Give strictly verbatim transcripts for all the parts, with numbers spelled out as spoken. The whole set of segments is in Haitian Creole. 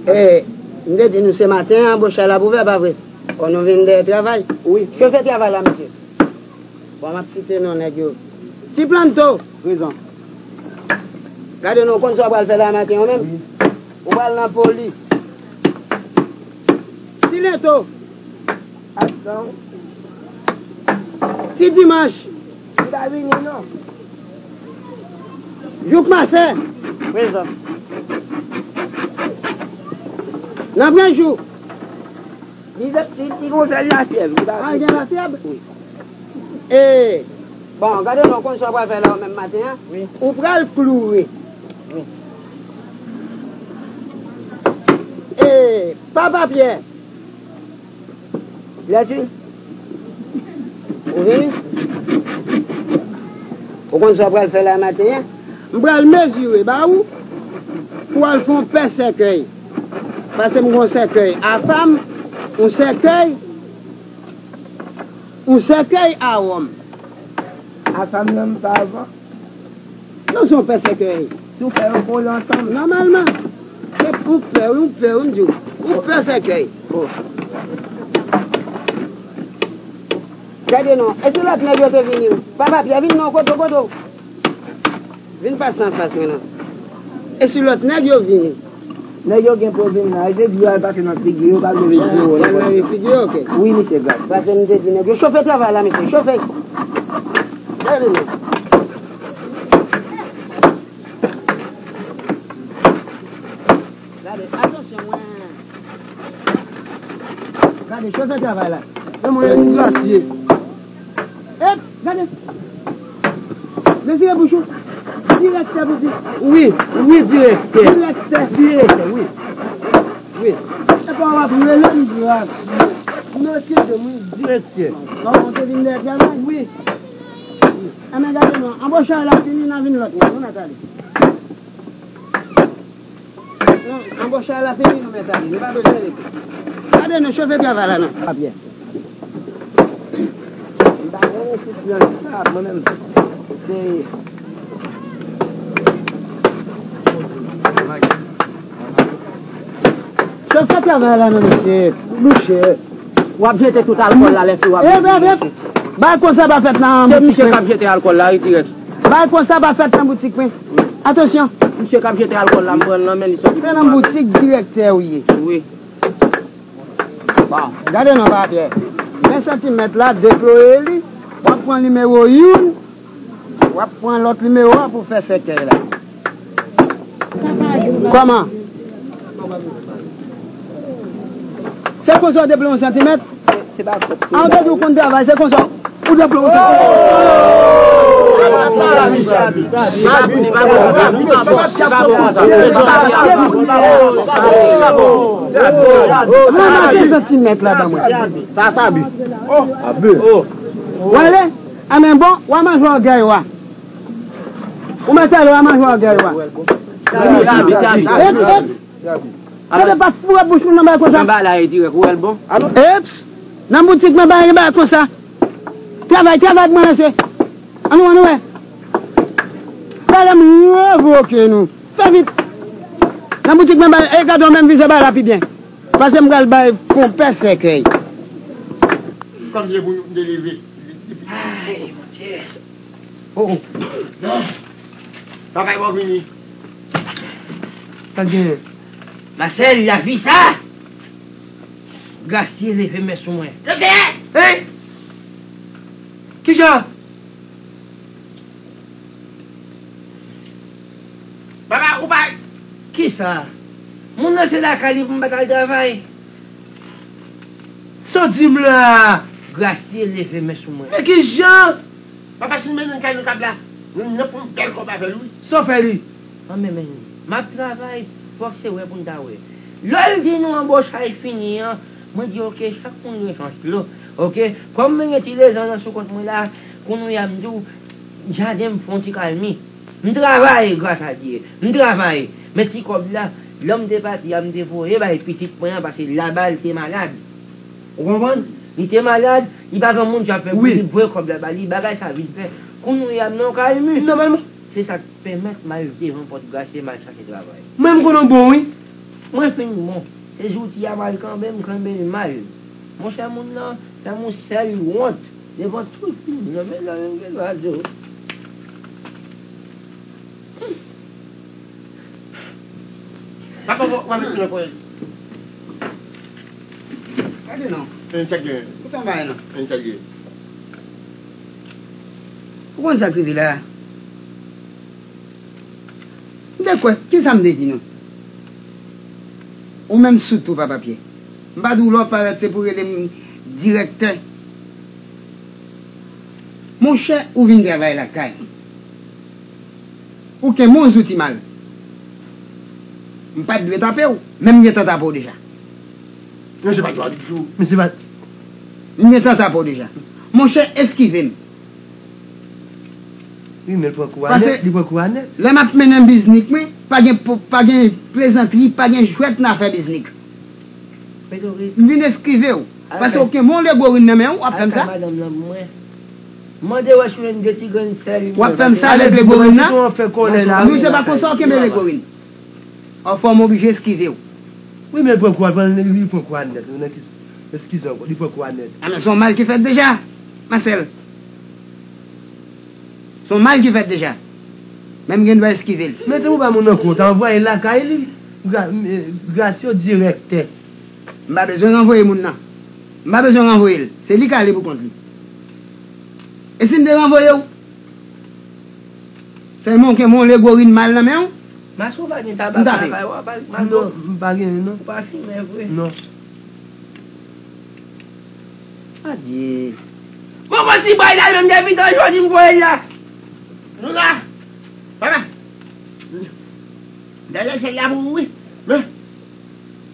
E, m te di nou se maten an anbochay la pou fè, pa vre? Fò nou vin dèyè travay. Wi. Chofe travay la, mesye. Bon, m ap site non nèg yo. Ti Planto. Prezan. Gade non, w konn sa w pral fè la maten an menm? Wi. Ou pral nan poli. Ti Lento. Aksyon. Ti Dimanch. Li pa vini non. Jouk Masè. Prezan. Nan pran jou. Li, li, li gon sèl lafyèv, li pa... Ah, gen lafyèv? Wi. E, bon, gade non, konn sa w pral fè la menm maten an? Wi. Ou pral kloure. Wi. E, Papa Pyè. Lèti. Ou vini? Ou konn sa w pral fè la maten an? M pral mezire ba ou pou w al fè yon pè sèkèy. Pase m gon sèkèy a fanm, yon sèkèy, yon sèkèy a wòm. A fanm nan m pa avan. Non, se yon pè sèkèy. Si w fè yo kole ansanm. Nòmalman, se yon pè, yon pè, yon di w. Yon pè sèkèy. Oh. Gade non, e si lòt nèg yo te vini? Papa Pyè, vin non, kote w, kote w? Vin pase anfas mwen non. E si lòt nèg yo vini? Nèg yo gen pwoblèm la. E se di yo al pase nan figi yo, pa vle vin di yo. Al nan figi yo, ok. Wi, misye Gras. Pase m te di nèg yo, chofe travay la, mesye, chofe. Gade non. Gade, atansyon, mwen. Gade, chofe travay la. E mwen, e Grasye. Eps, gade. Mezire bouch ou. Direktè, piti. Wi, wi, direktè. Direktè. Direktè, wi. Wi. E pa w ap rele m Grasye. Non, eskize m, wi, direktè. Bon, ou te vin dèyè travay? Wi. Enben, gade non. Anbochay la fini, n a vin lòt nèg, nou mèt ale. Non, anbochay la fini, nou mèt ale. Nou pa bezwen rete. Gade nou, chofe travay la non. Papye. M pa renmen ti plan sa, mwen menm. Se... Chofe travay la non, mesye. Mouche. W ap jete tout alkòl la, lè fi w ap... E, e, e, bagay konsa pa fèt nan boutik mwen. Se misye k ap jete alkòl la, wi, dirèk. Bagay konsa pa fèt nan boutik mwen. Atansyon. Misye k ap jete alkòl la, m pran l nan men li soti. Se nan boutik direktè ou ye. Wi. Bon, gade non, Papye. Ven santimèt la, deploye li. W ap pran nimewo youn. W ap pran lòt nimewo a pou fè sèkèy la. Kòman? Se konsa w deplore yon santimèt? Se pa fòt. A, ou te di w konn travay, se konsa w deplore yon santimèt? Ranmase santimèt la ban mwen. Sa, sa bi. Abi. Wale? Anben bon, w a manje ògèy w a. Ou mèt ale, w a manje ògèy w a. Eps, eps. Gade pa foure bouch moun nan bagay konsa. Nan bagay la e dirèk, ou wè l bon. Eps, nan boutik mwen pa gen bagay konsa. Travay, travay pou mwen ranse. Ann wè, ann wè. Talè m revoke nou. Fè vit. Nan boutik mwen bagay, e gade w menm vize bagay la pi byen. Pase m pral bay konpè sèkèy. Kòm se pou nou te leve. Ay, Bondye. Oh, oh. Non. Papa, bon vini. Sa k genyen? Masèl, lavi sa! Grasye leve men sou mwen. Doktè! Hein? Kijan? Papa, ou pa... Kisa? Moun nan se lakay li pou m pa t al travay. Sa w di m la? Grasye leve men sou mwen. Men kijan? Papa, si n mennen l kay nou kab la, nou, nou pran bèl kòb avè l, wi. Sa w fè li? An men, men, m ap travay, fòk se wè pou n ta wè. Lè l di nou anbochay fini an, mwen di, oke, chak moun gen chans li, oke. Kòm mwen gen ti lezan nan sou kont mwen la, kounye a m di w, jaden m fè yon ti kalmi. M travay, gras a Dye, m travay. Men ti kòb la, lè m te pati a, m te voye bay pitit mwen an, paske laba l te malad. Ou konprann? Li te malad, li pa gen moun k ap fè pou li voye kòb la ba li, bagay sa vin fè. Kounye a m nan yon kalmi. Nòmalman. Se sa k pèmèt m al devan pòt Grasye, m al chache travay. Mwen, m konn yon bon, wi. Mwen fin bon. Se zouti a mal kanbe, m kanbe l mal. Monchè, moun nan fè m yon sèl wont devan tout moun nan. Men lè menm gen dwa di w. Papa, w ap met nan kòl. Gade non. Fè yon tchèk de. Ou tann bagay non. Fè yon tchèk de. Ou konn sa k rive la? M te kwè, kisa m te di nou? Ou menm sou tou, Papa Pyè. M pa di w lè w parèt se pou rele m direktè. Monchè, ou vin travay lakay mwen. Ou kenbe yon zouti mal. M pa t dwe tape w, men m gentan tape w deja. Mesye pa t dwe di w. Mesye pa t. M gentan tape w deja. Monchè, eskive m. Wi, men l pran kou a nèt, li pran kou a nèt. Lè m ap mennen biznik mwen, pa gen po-, pa gen plezantri, pa gen jwèt nan afè biznik. M vin eskive w. Paske w kenbe yon legorin nan men w, w ap fè m sa. Al kay madanm nan pou mwen. Mande wè si w jwenn de ti grenn sèl. W ap fè m sa avèk legorin nan? Nou se pa konsa w kenbe legorin. Anfè, m oblije eskive w. Wi, men l pran kou a, li pran kou a nèt. Nan ki, eskize ankò, li pran kou a nèt. A, men se yon mal ki fèt deja, Masèl. Se yon mal ki fèt deja. Men m gen dwa eskive l. Men te ou ba moun nan kou, w ta anvwaye l lakay li. Gra-, eh, Grasyo direktè. M pa bezwen ranvoye moun nan. M pa bezwen ranvoye l. Se li k ale pou kont li. E si m te ranvoye w? Sèlman w kenbe yon legorin mal nan men w? Maso pa gen tabak lakay ou a, pa, Maso? Non, m pa gen, non. Ou pa fimen vre? Non. Adye. Bon, bon, ti bòy la, menm depi tan jodi m voye l la. Nou la. Papa. Dèyè chèn la pou ou, wi. Men,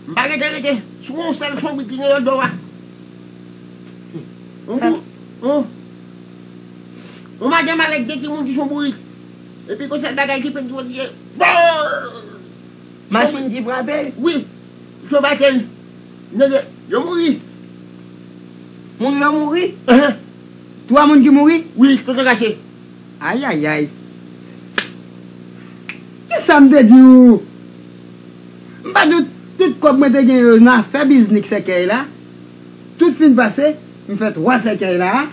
m pa rete, rete sou yon sèl chonbrit ki gen nan do a. Yon bou-, yon, yon madanm avèk de timoun ki chonbrit. Epi gon sèl bagay ki pèdi yon ti. Bon! Machin ki frape l? Wi, chonbrit. Yo, yo, yo mouri. Moun yo mouri? Enhen. Twa moun ki mouri? Wi, kote yo kache? Ayayay. Kisa m te di w? M pa di w tout kòb mwen te gen yo nan afè biznik sèkèy la. Tout fin pase, m fè twa sèkèy la.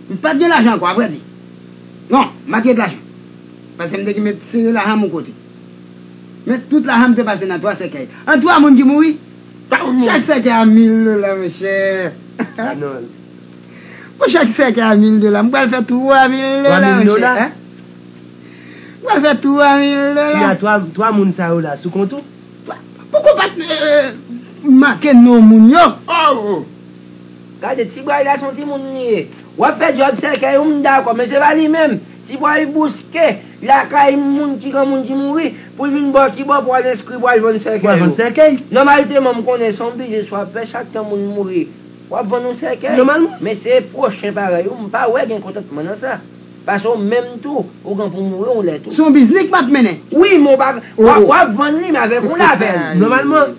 M pa t gen lajan ankò, avrèdi. Non, m pa t gen lajan. Paske m te gen met sere lajan m yon kote. Men tout lajan m te pase nan twa sèkèy. An twa moun ki mouri? Chak sèkèy a mil dola, monchè. Pou chak sèkèy a mil dola, m pral fè twa mil dola, monchè. Hein? M pral fè twa mil dola. Twa, twa moun sa yo la sou kont ou? Poko pa t, eh, eh, make non moun yo. Oh, oh. Gade, ti bway la se yon timoun li ye. W ap fè djòb sèkèy ou, m dakò, men se pa li menm. Ti bway bouske lakay moun ki granmoun ki mouri, pou l vin bò ki bò pou al enskri pou al vann sèkèy ou. Pou al vann sèkèy? Nòmalteman, m konnen se yon biznis w ap fè, chak tan moun mouri, w ap vann yon sèkèy. Nòmalman. Men se pwochen parèy ou, m pa wè gen kontantman nan sa. Paske ou menm tou, ou gen pou mouri yon lè tou. Se yon biznis m ap mennen. Wi, men w pa, w ap, w ap vann li, men avèk yon lapèn. Nòmalman.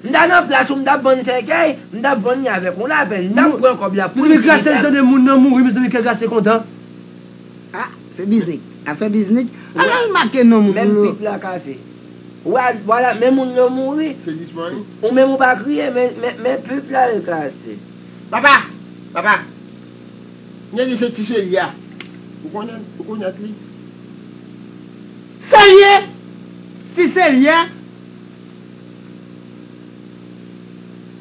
M ta nan plas ou, m t ap vann sèkèy, m t ap vann li avèk yon lapèn. M t ap pran kòb la pou li. Mezanmi, Grasye, m tande moun nan mouri, mezanmi, kè Grasye kontan. Ah, se biznis. Afè biznis. Al, al make non moun yo. Menm pip la kase. Wa-, vwala, men moun yo mouri. Ou menm ou pa kriye, men, men, men pip la l kase. Papa! Papa! Nèg li se Ti Selya. Ou konnen, ou konnen li? Selye! Ti Selya!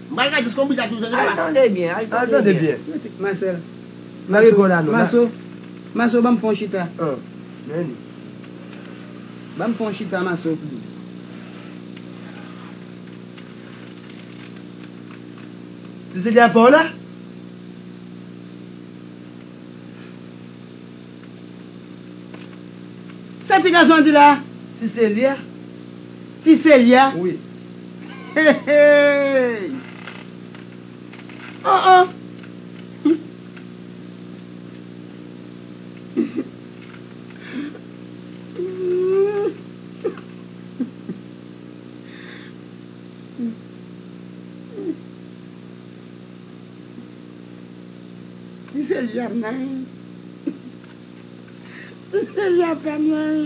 M pral gade jis konbit la toujou, papa. Al tande byen, al tande byen. Masèl. Maso, Maso, ban m fè yon chita. Ban m fè yon chita, Maso. Ti Selya pa w la? Sa ti gason an di la? Ti Selya. Ti Selya? Wi. Hey, hey. Oh, oh. Ti Selya ap mari. Ti Selya ap fè mari.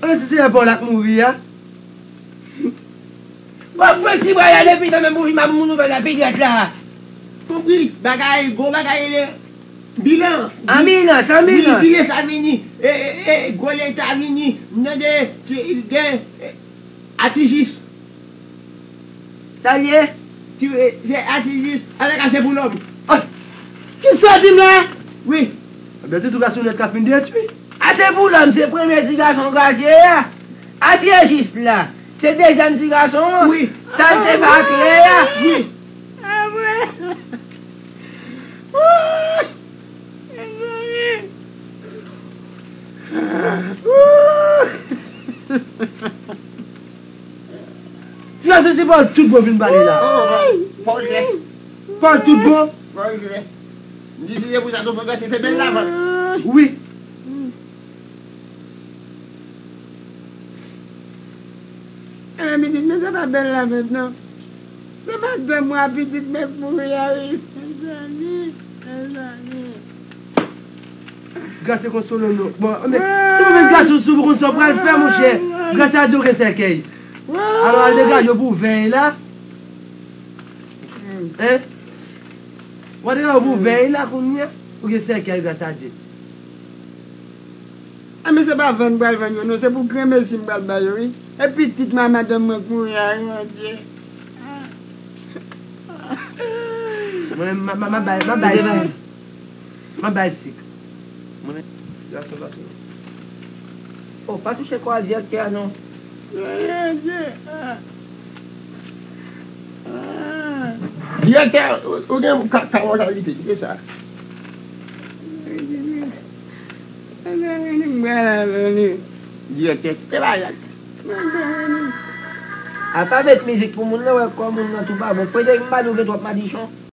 An ti se pa w la k mouri a. W ap fè ti bwa la depi tan menm pou vin ba moun nouvèl la pitit la. Konpri, bagay, gwo bagay rele bilan. Anbilans, anbilans. Wi, bilan sa vini. E, e, e, gwo leta vini. M tande, ti, gen, e, Atijis. Sa l ye? Ti, e, se Atijis avèk Ase pou lòm. Oh! Kisa w di m la? Wi. Ebyen, ti tou gason nèt ka fin detwi. Ase pou lòm se premye ti gason Gras ye a. Atijis la, se dezyèm ti gason an. Wi. Sa l te pa klè a. Wi. Apre. Ti gason se pa w tout bon vin pale la. Oh, pa w klè. Pa w tout bon. Pa w klè. M di si se pou sa tou fè se fè bèl lavan. Wi. Enben pitit, men se pa bèl lavan non. Se pa de mwa pitit mèt mouri a wi. Mezanmi, mezanmi. Gras se konsolan non. Bon, men, si w menm gason sou pou konn sa w pral fè, monchè. Gras a Dye w gen sèkèy. Alò, al degaje w pou w vèy la. Hein? W al degaje w pou w vèy la kounye a. Ou gen sèkèy, gras a Dye. A, men se pa vann m pral vann yo, non. Se pou granmesi m pral ba yo, wi. E pitit m a madanm mwen k mouri a, wi, Bondye. Mwen, m a, m a, m a bay, m a bay sik. M a bay sik. Mwen, gason, gason. Oh, pa touche kwa direktè a, non. Direktè, ou, ou gen ka, ka, ka, kite sa. Direktè, kite bagay. A pa met mizik pou moun nan, wè kò moun nan tou pa bon. Pwede m pa di w gen twòp madichon.